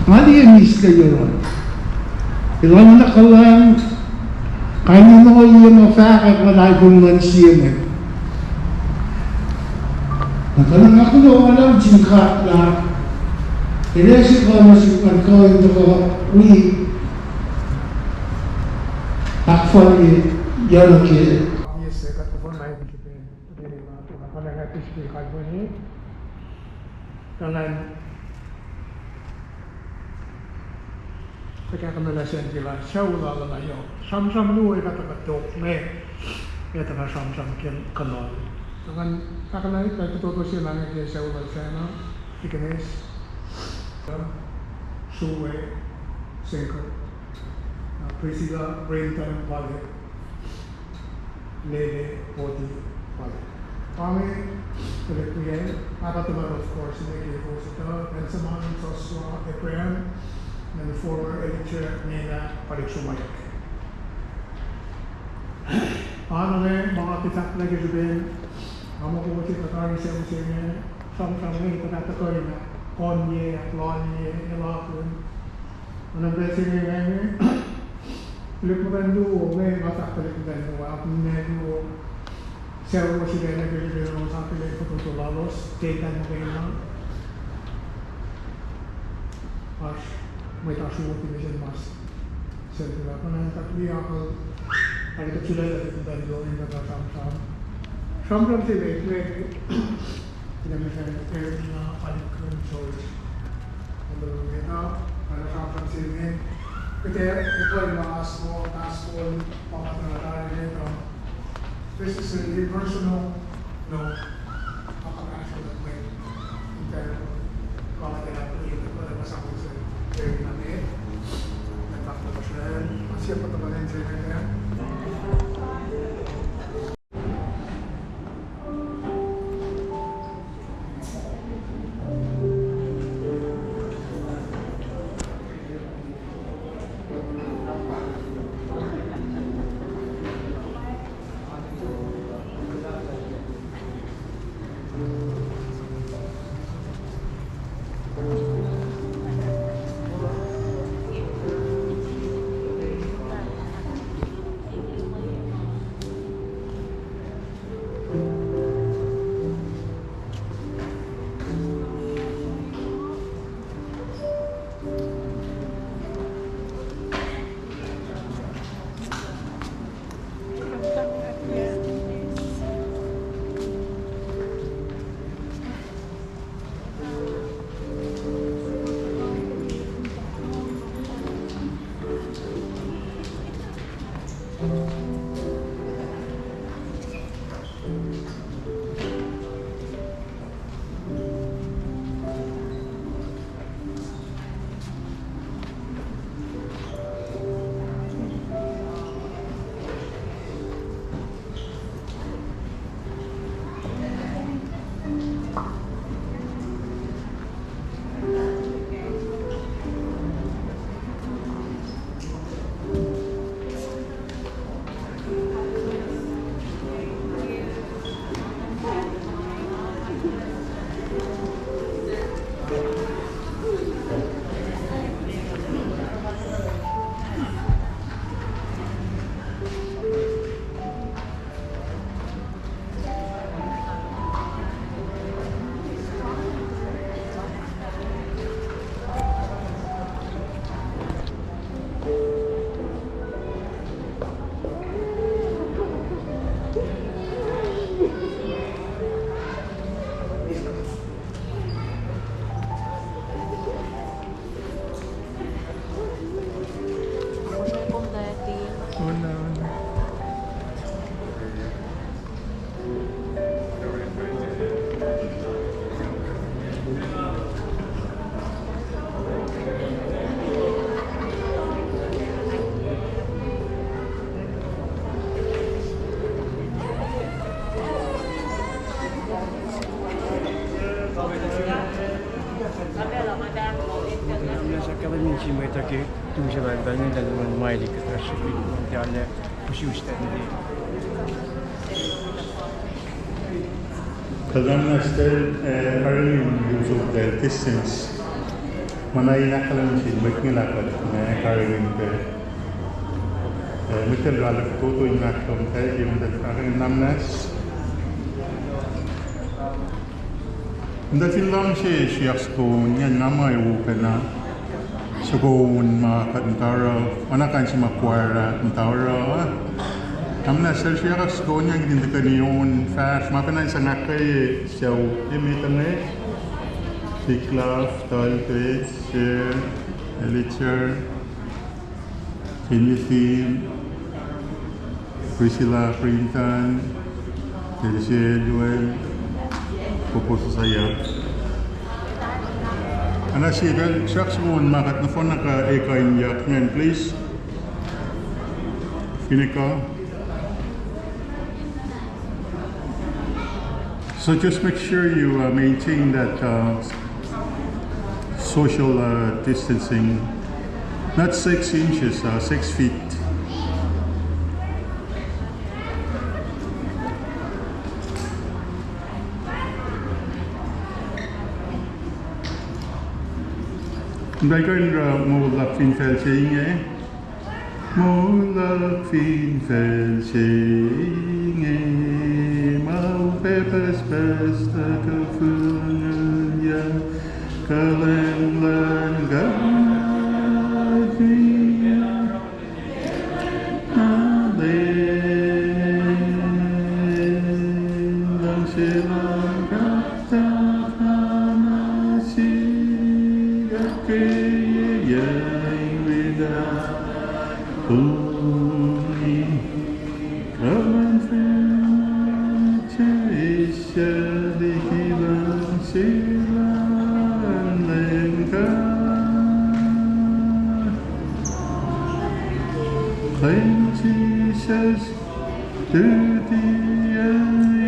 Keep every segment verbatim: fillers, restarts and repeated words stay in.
Nga liye mihslac yohrohl. Elan na kuhlwacng, kain in ohiyac ma fahkwack luhlahlfongi luhn sie mwet. Na kuh na nga kuloh ma luhngse God lah el ase kuh nuh sihk an kuh in tuhkuh wi ahkfalye yohrohl ke. Yes, kuht tuhfah na in srihpen, srihpen, uh, tuh na kuh na nga pisrihpin kalweni. Elan Kuht ac kuh na lesin ke lah sucu lal ah yohk. Sramsram luo ac kuht tuhkuh tok me, ac tuhkuh sramsram ke kunohl. Tuh ngan ahkolah kuht fototo se inge ke sucu lal Sacna, Dikenes, Sue, Senko, uh, Priscilla, Brenton, Vale. Lele, Poti, Pal. Pa inge, tuhlihk wiyacl, Pahpah tuhmwacl, of course, inge ke Rosita, Benjamin, Joshua, Abraham, and the former editor, Nina, Palik Sumaik. Pa inge, ma nga ke fahk nuh ke srihpen, nga muh kowos ke tari se, se inge, sramsram inge, tuhkuh tuhkuh inge, konye, lonye, elakun. Oacna pacl se inge, tuhlihk muhtwacn luo inge, nga fahk tuhlihk muhtwacn luo, akihlen luo, sucu srihpac nuh ke srihpen elos akihlen fototo lalos, Satan muhkwena. Oasr mwet oasr wo ke misin mas. Sel tuhlihk muhtwacn luo, kuht liye akucl, ac kuht sulaclah tuhlihk muhtwacn luo inge, kuht sramsram. Sramsram se inge, Kuht ac muhta Erina, Alikun, George. Kuht ac muhta, kuht ac sramsram se inge. Kuht ac, kuht ac muhta Asko, Asko, Papa Tara, Tara, Erina. This is a personal note. Papa Tara, Tara, Tara. Kuht ac, kuht ac muhta, kuht ac muhta Erina, Erina. Kuht ac muhta Israel. Asia, Papa Tara, Tara, Tara. Sahp kahlwem nuh sin mwet uh ke tu se lal Daniel, lal Malik, kuht srihke in tala puhsisacl. Kuhlwacng nuh sel, eh, Armin, usot, eh, distance. Ma na in ahkkahlwemye sin mwet inge lah kuht in karihngihn pac, eh, mwet el ralek fototo in ahkkahlwemye pac ke mwet el fahk inge namnas. Muhta fin luhngse siyuck soko ingacn nga muh ac wo pacna soko on ma kuht muhta oruh, oacna kain se ma choir ah muhta oruh. Namnas, siyuck soko ingacn kuht in tuhkweni on fahsr ma pacna in sang ahkkweye sucu emet inge. Siklav, Talpe, Ser, Elicher, Timothy, Priscilla, Brinton, Elise, Joel, Popo Sosaya. Oacna sie pacl, siyuck soko on ma kuht nohfohn nuh ke ekuh in yak ingacn, please. Finne kuh. So just make sure you, uh, maintain that, uh, social, uh, distancing. Not six inches, uh, six feet. Nga kuh in oruh moul luhk fin facl se inge. Moul luhk fin facl se inge, ma upac pucspucs tuh kuh fihliyac, kuhlwacng luhn God, na lwen luhngse luhn God tuhfahna sikyak ke yac in wida tuni. Kuhlwacng facl se liki luhngse luhn Leum God. Leum Jisus, luti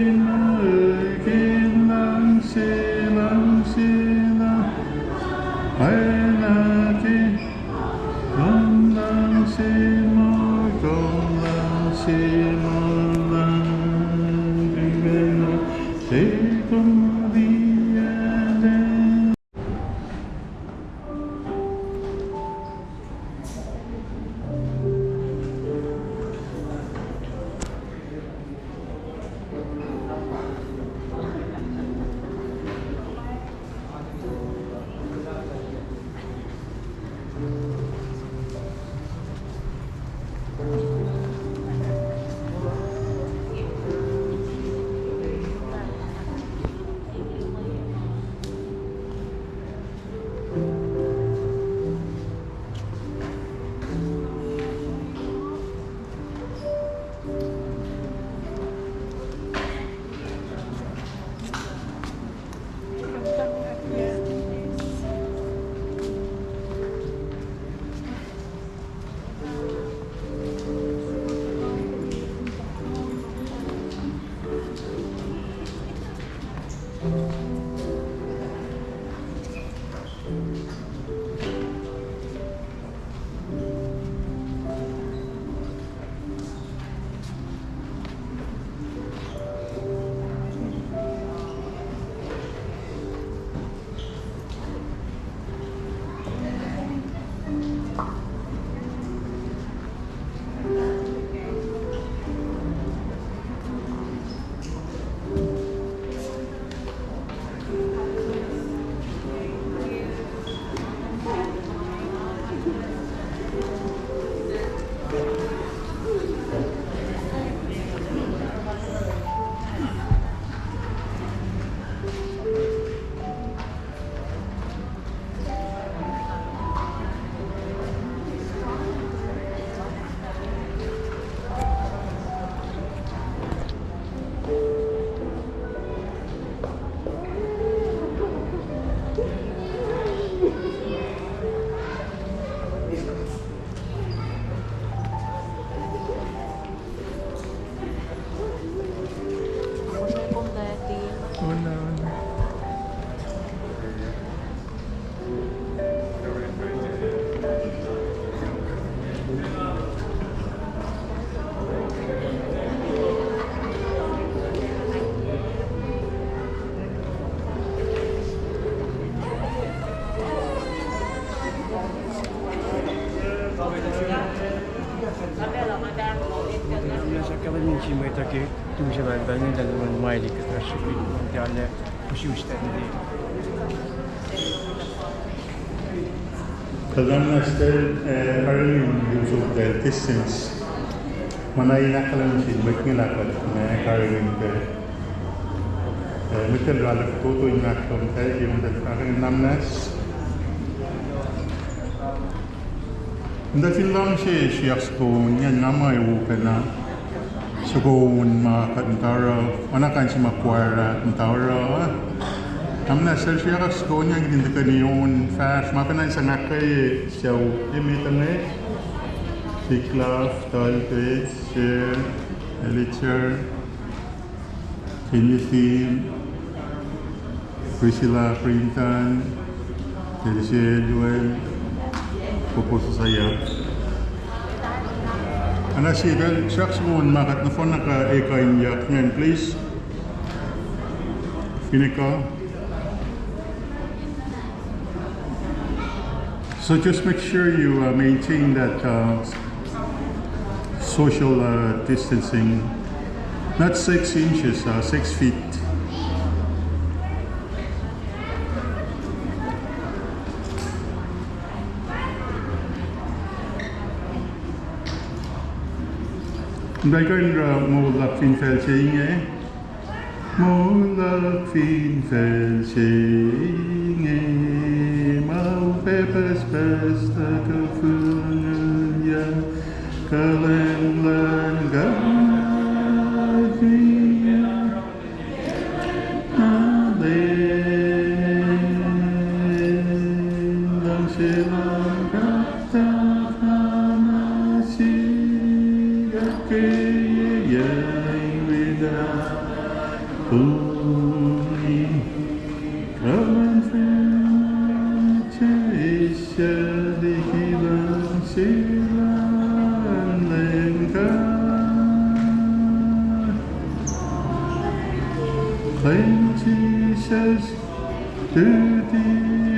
in muhlkuhnlah luhngse, luhngse luhn, oacna ke kom luhngse muh, kom luhngse muh luhngse kom liyacllah. Sime tuh ke tu se lal pacl nge lal Malik kuhtuh srihke in tiac lah usiustac. Kuh namnastel, eh, karihngihn liusoltahl distance. Ma na in ahkkahlwemye sin mwet inge lah kuht, eh, karihngihn pac. Eh, mwet el ralek toto in ahkkahlwemye, ke mwet el karihngihn namnas. Nda fin luhngse siyuck soko on, nga ma ac wo pacna soko on ma kuht muhta oruh, oacna kain se ma choir ah muhta oruh. Namnasel siyuck soko on, nga kihtin tuhkweni on fahsr, ma pacna in sang ahkkweye sucu emet inge, Siklaf, Talbes, Sher, Elitzer, Timothy, Priscilla, Brinton, Elise, Joel, Popo Sosaya. Oacna sie pacl siyuck soko on ma kuht nohfohn na kuh ekuh in yak ingacn, please. Finne kuh. So just make sure you, uh, maintain that, uh, social, uh, distancing. Not six inches, uh, six feet. Nga kuh in oruh moul luhk fin facl se inge. Moul luhk fin facl se inge, ma upac pucspucs tuh kuh fihliyac, kuhlwacng luhn God. Hallelujah. Luhngse luhn God tuhfahna sikyak ke yac in wina. Kuh in kuhlwacng facl se liki luhngse luhn Leum God. Leum Jisus, luti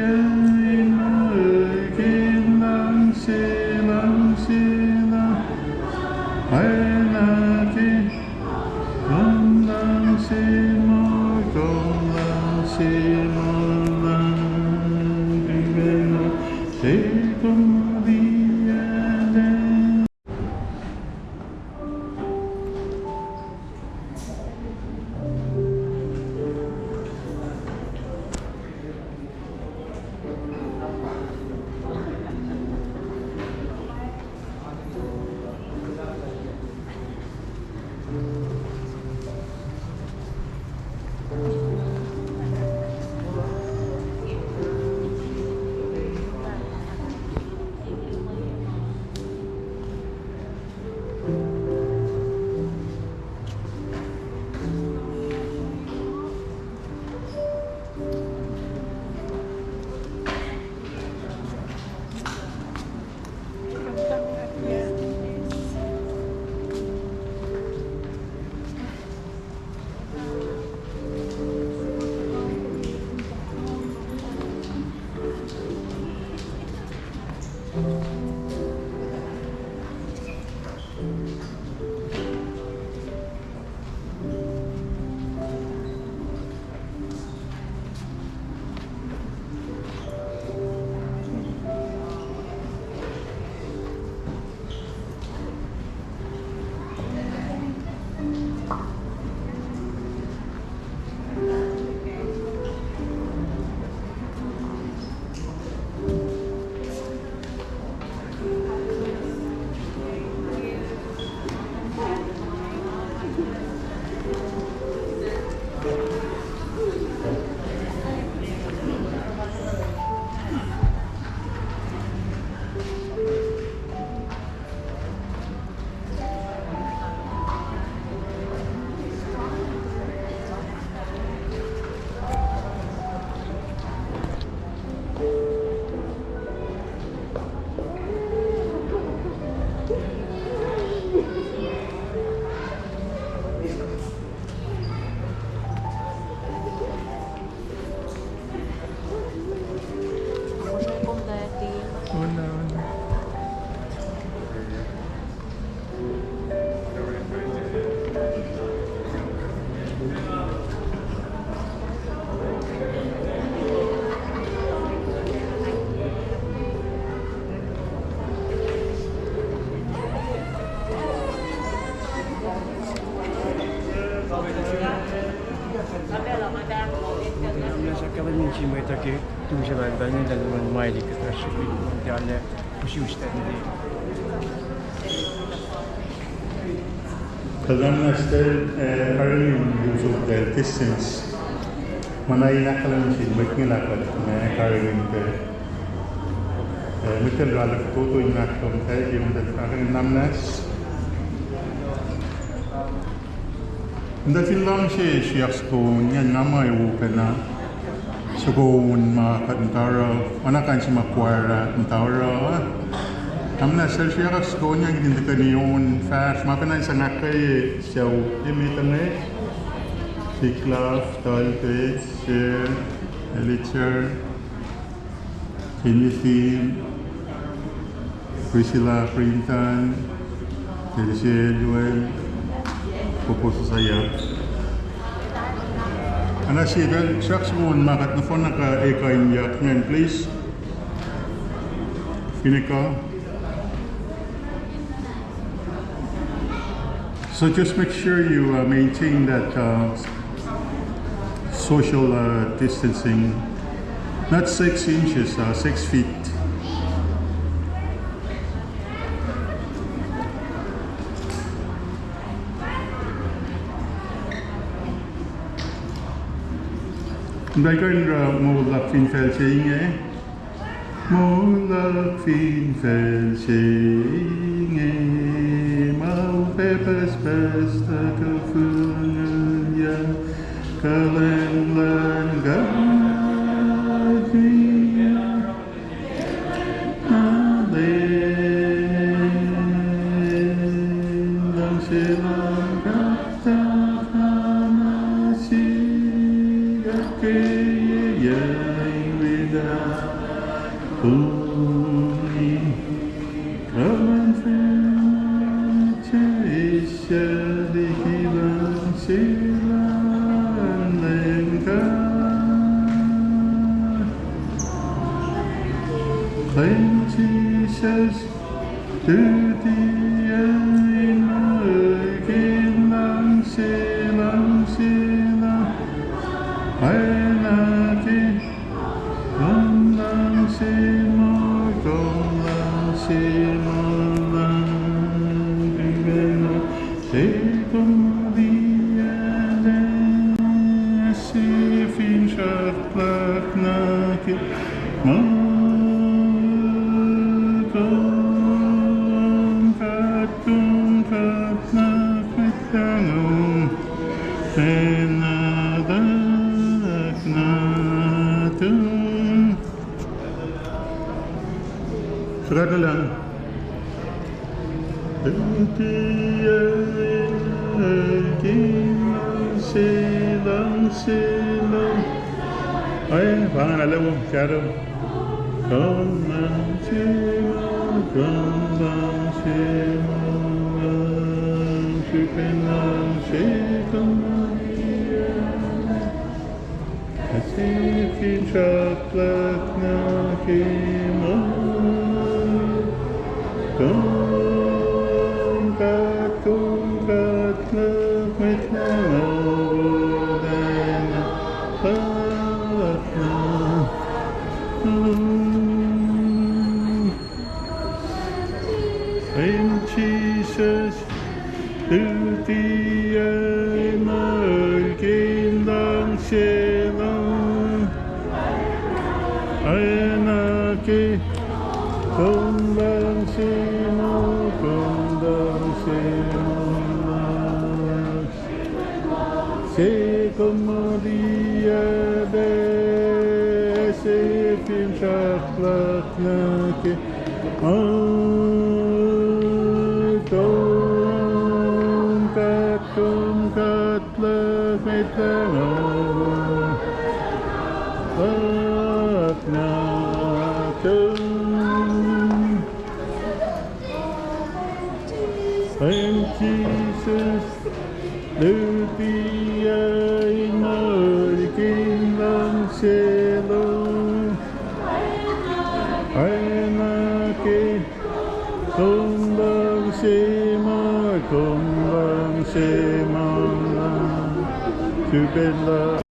in muh ke luhngse, luhngse luhn, oacna ke kom luhngse muh, kom luhngse muh luhngse kom liyacllah. Usrnguck lal Daniel, lal Malik, kuht srihke in tiac usrnguck lal Daniel. Kalmac se, eh, karihngihn usot lal distance. Ma na in ahkkahlwemye sin mwet inge lah kuht, eh, karihngihn pac. Eh, mwet el ralek toto in ahkkahlwemye pac, mwet el karihngihn namnas. Nda fin lam se siyuck soko on, nga ma ewo pacna soko on ma kuht muhta oruh, oacna kain se ma choir ah muhta oruh. Namnas sel siyuck soko on, nga kihtin tuhkweni on fahsr, ma pacna in sang ahkkweye sucu emet inge. Siklav, Talbes, Sir, Elitzer, Timothy, Priscilla, Brinton, Elise, Joel, Popo Sosaya. Oacna sie pacl siyuck soko on ma kuht nohfohn na kuh ekuh in yuck ingacn, please. Finne kuh. So just make sure you, uh, maintain that, uh, social, uh, distancing. Not six inches, uh, six feet. Nga kuh in oruh moul luhk fin facl se inge. Moul luhk fin facl se inge, ma upac pucspucs tuh kuhfongiyuck, kuhlwacng luhn God. Hallelujah. Luhngse luhn God tuhkuh nuh sihk, ahkkweye in wiyuck, kuh in kuhlwacng facluh, eis liki luhngse luhn Leum God. Leum Jisus, lutiyuc in muhlkuhnlah luhngse, luhngse luhn, oacna ke kom luhngse muh, kom luhngse muh luhngse, kom lutiyuc, se finsrak luhk nuh ke ma kom kuht, kom kuht nuh met lahngo, pacna luhk nuh tum. Sukat nuh lang. Lutiyuc in muhlkuhnlah luhngse, luhngse luhn, ac pa ingacn lah wo, shadow. Kom luhngse muh, kom luhngse muh luhngse, kom luhngse, kom luhngse. Ac se finsrak luhk nuh ke ma kom kuht, kom kuht nuh met lahngo, pacna luhk nuh tum. Leum Jisus, lutiyuc in muhlkuhnlah luhngse luhn, oacna ke kom luhngse muh, kom luhngse muh luhngse. Se kom lutiyuc pac, se finsrak luhk nuh ke ma kom kuht, kom kuht luhk met lahngo, luhk nuh tum. Leum Jisus, lutiyuc in muhlkuhnlah luhngse luhn, oacna ke kom luhngse muh, kom luhngse muh luhngse, sifacna